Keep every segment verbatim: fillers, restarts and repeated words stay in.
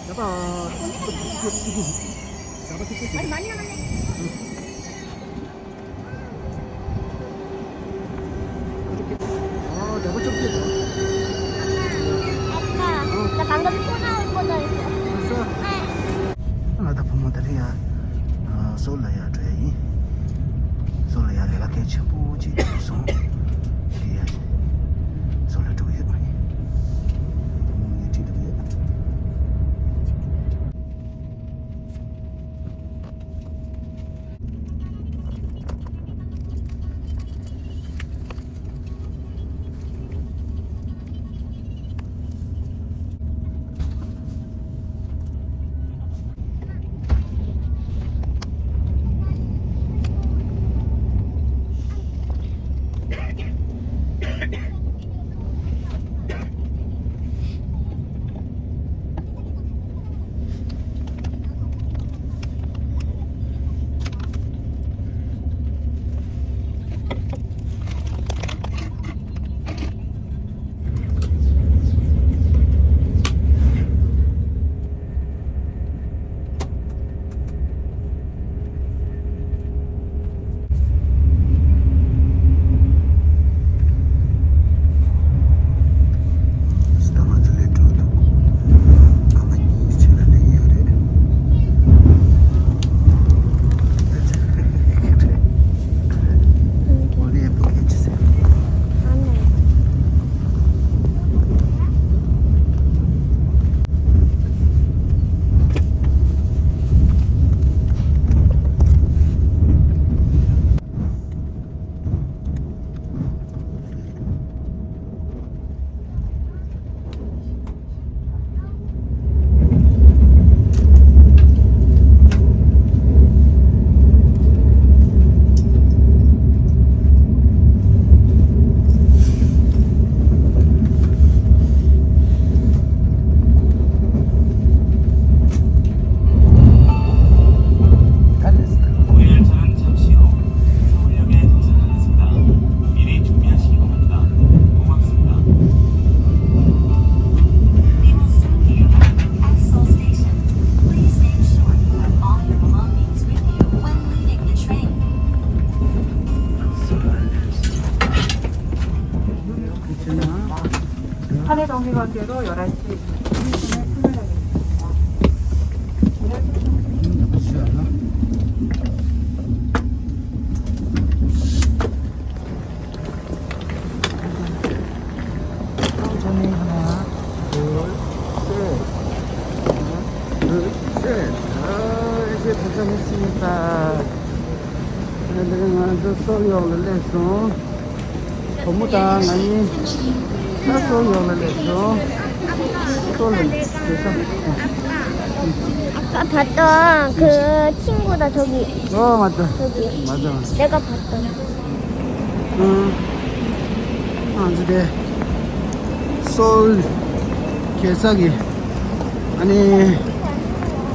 야, 봐. 야, 봐. 아니, 많이 나갔네. ཨོ། དྲ་པ་བཅོ་བརྒྱད་དང་། ཨ་ལ། ད་གང་ག་ཐོག་ན་འོ་ཁོ་ད་ཡིན། ང་ད་བུ་མོ་ད་རེ་ཡ། སོ་ལ་ཡ་འགྲོ་ཡ་ཡིན། སོ་ལ་ཡ་ལས་ཀ་གལ་ཆེན་པོ་ཅིག་སོང་། དེ་ཡ། སོ་ལ་འགྲོ་ཡོད། བུ་མོ་ངའི་ཁྲིད་འགྲོ་ཡོད། We will soon be arriving at Seoul Station. Please make sure you have all your belongings with you when leaving the train. 사내 정기관계로 열한 시 천천히 하나, 둘, 셋. 하나, 둘, 셋. 아, 이제 도착했습니다. 오늘은 아주 서울역을 냈어. 고무다 많이 다 서울역을 냈어. 서울을 냈어. 아까 봤던 그 친구다, 저기. 어, 맞다. 저기. 맞아, 맞아. 내가 봤던. ཨང་། ཨང་། འདི་སོལ་གེ་སར་གྱི་ཨ་ནི་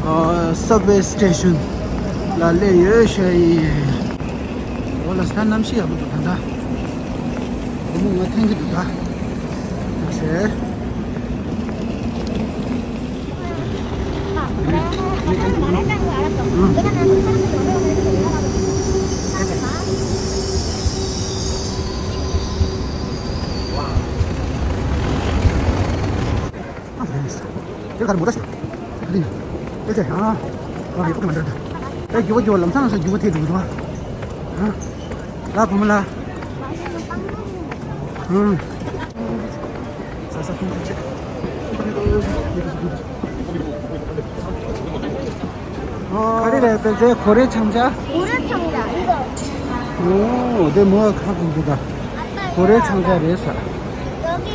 ཨ་སབ་ཝེ་སི་ཊེ་ཤན་ལ་སླེབས་ཡོད་ཤག་ཡིན། འོ་ལགས་སོ། ད་གནམ་གཤིས་ཡག་པོ་འདུག་ད་ལྟ་སྒོར་མོ་ང་འཐེན་གྱི་འདུག་ད། ལགས་སོ། ལ་བུ་མོ་ལ། ཧུམ། ས་ས་ཐུང་ཐུང་བྱས། ག་རེ་རེད། དེ་ཚེ་གོ་རེ་འཆང་ཇ། གོ་རེ་འཆང་ཇ་འདི་གོ། ཨོ། དེ་མོ་ཁ་ཁུང་འདུག་ག་གོ་རེ་འཆང་ཇ་རེད་ས། 여기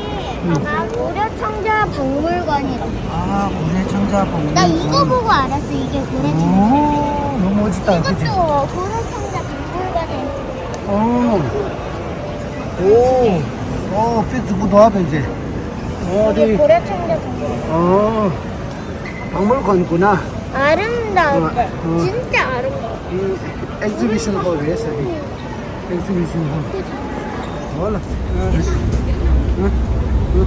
응. 봐봐, 고려청자 박물관이라고. 아, 고려청자 나 이거 박물관. 보고 알았어, 이게 고려청자. 오, 너무 멋지다, 그치? 이것도 고려청자 박물관에. 어. 오. 어, 꽤 두고 더 하다, 이제. 이게 어디? 고려청자 박물관. 어. 박물관이구나. 아름다운데. 어, 어. 진짜 아름다워. 음, 엑지비션 홀 그랬어. 응. 엑지비션 홀. 응? 응? 응?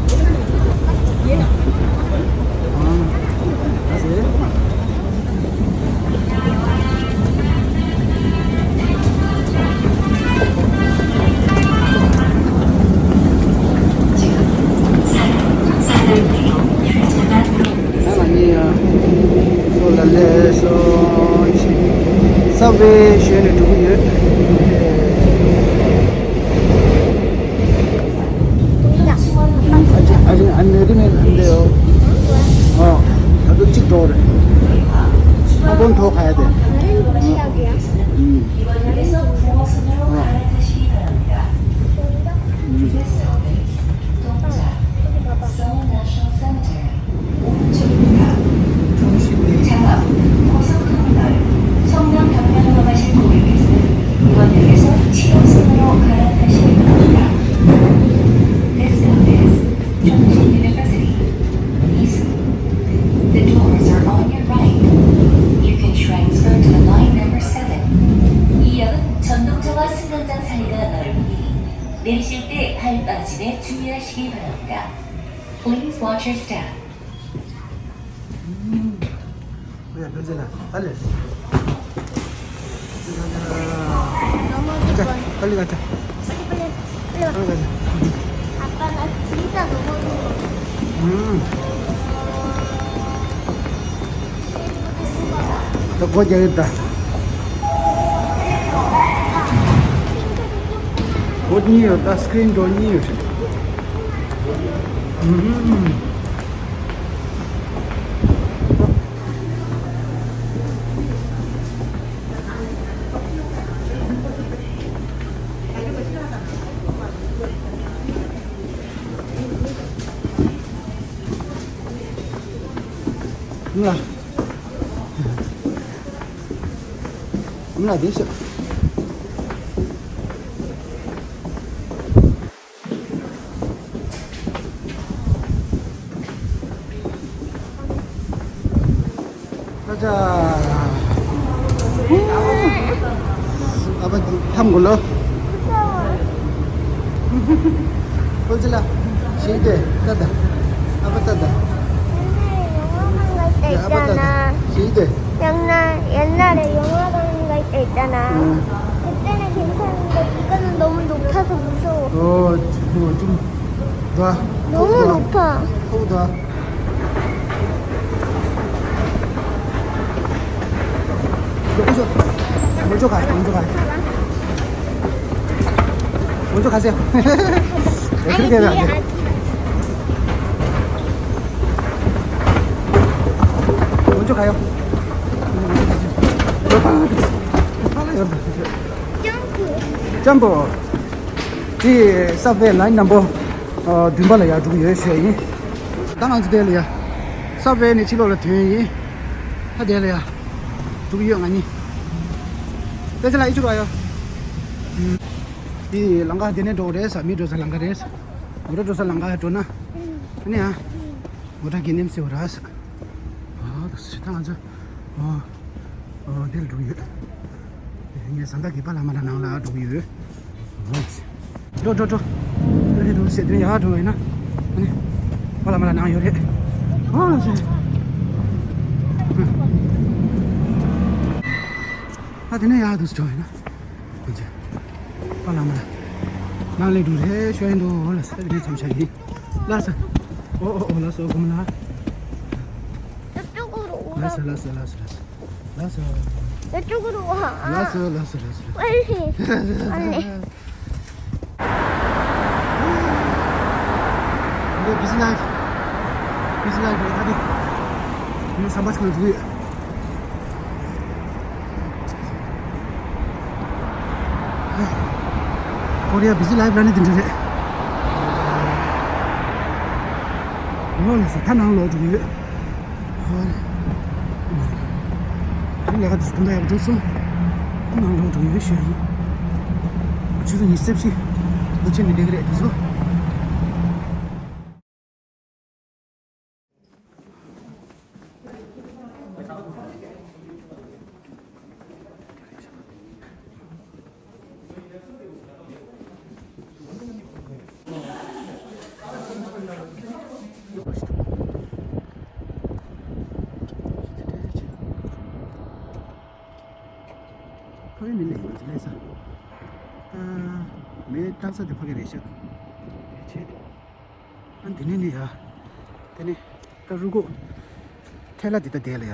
아, 알았어. ས་བའི་ཞོལ་ནས་འགྲོ་གི་ཡོད། ཨ་ཅེ་ཨ་ཅེ་ཨ་ནེ་རི་མེད་འདི་ཡོ། ཨོ། ད་དུ་གཅིག་འགྲོ་རེད། ཨ་བོན་ཐོག་ཁ་ཡ་དེ། ཨོ། 음. Seoul National Cemetery. 오른쪽입니다. 장갑, 고속터미널, 성남 방면으로 가실 고객님은 이번 역에서 칠 호선으로 갈아타시기 바랍니다. This stop is Chungcheong University, Misu. The doors are on your right. You can transfer to the line number seven. 이 역은 전동차와 승강장 사이가 넓으니 내리실 때 발 마진에 주의하시기 바랍니다. Please watch your step. 야, 현진아, 빨리. 가자, 빨리 가자. 빨리, 빨리, 빨리 와. 빨리 가자. 아빠, 나 진짜 너무. 음. ད་སྒོ་རྒྱག་གི་ད། སྒོ་གཉིས་ཡོད་ད། སི་ཀི་རིན་ཌོར་གཉིས་ཡོད་རེད། ཨུམ། ང་ལ། ང་ལ་དེ་ཤོད། ཨ་ཅག་ཨ་ཕ་འཐམ་དགོས་ལོ། ཨོ་ཙི་ལ། ཞིག་སྟེ། ཏ་ཏ། ཨ་ཕ་ཏ་ཏ། ཡ་ཨ་ཕ་ཏ་ཏ། ཞིག་སྟེ། ཡང་ན་ཡང་ན་ཡོང་བ་གང་ག་ཡོད་ཀྱང་ན། ཨང་། 그때는 괜찮은데 이거는 너무 높아서 무서워. 어, 어, 좀 놔. 너무 높아. 어, 놔. 먼저 가, 먼저 가. 먼저 가세요. 네, 그렇게 해야 돼. 먼저 가요. 아, 여러분. 점프. 점프. ཅི་སབ་ཝེ་ལའིན་ནམ་བར་བདུན་པ་ལ་ཡར་འགྲོ་གི་ཡོད་ཞུ་ཡ་ཡིན། ད་ང་ཚོ་དེ་ལ་ཡ། སབ་ཝེ་ནས་ཕྱི་ལོགས་ལ་ཐོན་ཡིན། ད་དེ་ལ་ཡ། འགྲོ་གི་ཡོད་ང་གཉིས། དེ་ཚོ་ལ་ཡི་ཆུ་ར་ཡ། འདི་ལམ་ཁ་དེ་ནས་འགྲོ་རེད་ས། མི་འགྲོ་ས་ལམ་ཁ་རེད་ས། མོ་ཊ་འགྲོ་ས་ལམ་ཁ་འགྲོ་ན། ཨ་ནི་ཡ། མོ་ཊ་གི་ནེམ་སེ་བ་ར་ས། ཨ་ད་སི་ད་ང་ཚོ། ཨ། ཨ་འདིར་འགྲོ་གི་ཡོད། ངས་བཟའ་ཟླ་གི་པཱ་ལགས་མ་ལགས་ནང་ལ་འགྲོ་གི་ཡོད། འགྲོ་འགྲོ་འགྲོ། འགྲོ་རེད་འགྲོ་ཟེར་དེ་ནས་ཡར་འགྲོ་བ་ཡིན་ན། ཨ་ནི། པཱ་ལགས་མ་ལགས་ནང་ཡོད་རེད། ཨ་ཟེར། ཨ་དེ་ནས་ཡར་འདུག་སེ་འགྲོ་བ་ཡིན་ན། ཨ་ཟེར། པཱ་ལགས་མ་ལགས། ནང་ལས་འགྲོ་རེད་ཤོད་ཡིན་འདུག་ལ་ས་དེ་ནས་མཚམས་བཞག་ཡིན། ལགས་སོ། ཨོ་ཨོ་ཨོ་ལགས་སོ་སྒོམ་ལགས། 저쪽으로 ལགས་སོ་ལགས་སོ་ལགས་སོ་ལགས་སོ། ལགས་སོ། 이쪽으로 와. ལགས་སོ་ལགས་སོ་ལགས་སོ། 빨리. 안내. འདི་བི་ཟི་ལའིཕ། བི་ཟི་ལའིཕ་ཡོད་ད་དེ། ངས་ཟམ་པ་ཚང་འགྲོ་ཡོད། ཀོ་རི་ཡ་བི་ཟི་ལའིཕ་ལ་ནི་དེ་འདྲ་རེད། འོ་ལགས་སོ་ད་ནང་ལོག་འགྲོ་ཡོད། ཨ་ནི་ལས་ཀ་དེ་ཚོ་དོན་དག་ཡག་པོ་འགྲུབ་སོང་། ནང་ལོག་འགྲོ་ཡོད་ཞུ་ཡ་ཡིན། ཆུ་ཚོད་ཉི་ཤུ་རྩ་བཞི་ལ་ཕྱིན་ནས་བསྡད་ཀྱི་རེད་དེ་ཚོ། ཕ་གི་ནི་ལས་ང་ཚོ་ལས་ས། ད་མེ་བཏང་ས་དེ་ཕ་གི་རེད་ཤག་ཆེ། ཨ་འདི་ནི་ནི་ཡ། དེ་ནི་ད་རུ་གུ་ཐལ་ལ་འདི་ད་དེ་ལ་ཡ་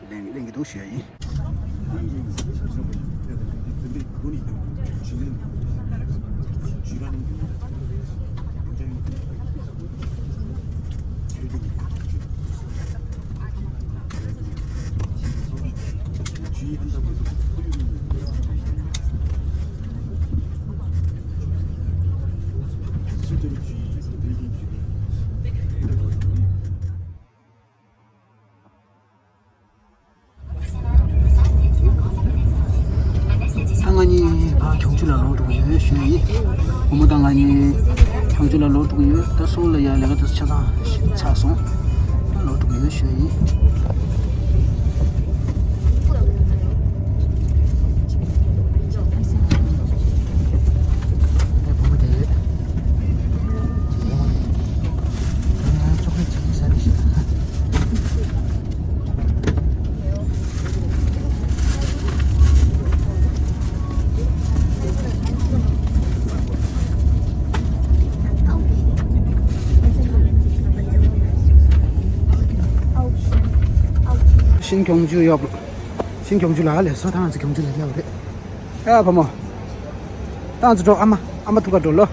ལེན་ལེན་གི་འདུག་ཞུ་ཡ་ཡིན། ད་ང་གཉིས་ཕར་ཁྱུང་ཆུ་ལ་ལོག་འགྲོ་གི་ཡོད་ཞུ་ཡ་ཡིན། བུ་མོ་དང་ང་གཉིས་ཁྱུང་ཆུ་ལ་ལོག་འགྲོ་གི་ཡོད། ད་སོག་ལ་ཡ་ལས་ཀ་དེ་ཚོ་ཆ་ཚང་ཞིག་ཚར་སོང་། ད་ལོག་འགྲོ་གི་ཡོད་ཞུ་ཡ་ཡིན། ཨེ་བུ་མོ་དེ་ཡོད། ཨེ་ང་ཅོག་ལེ་ཅིག་ཟ་ནི་ཞིག་ཤིང་ཁྱུང་ཆུ་ཡོད། ཤིང་ཁྱུང་ཆུ་ལ་ལས་སོ་ཐང་ཚི་ཁྱུང་ཆུ་ལ་ལས་རེད། ཨ་བུ་མོ། ཏང་ཙི་འགྲོ། ཨ་མ། ཨ་མ་ཐུག་ག་འགྲོ་ལོ།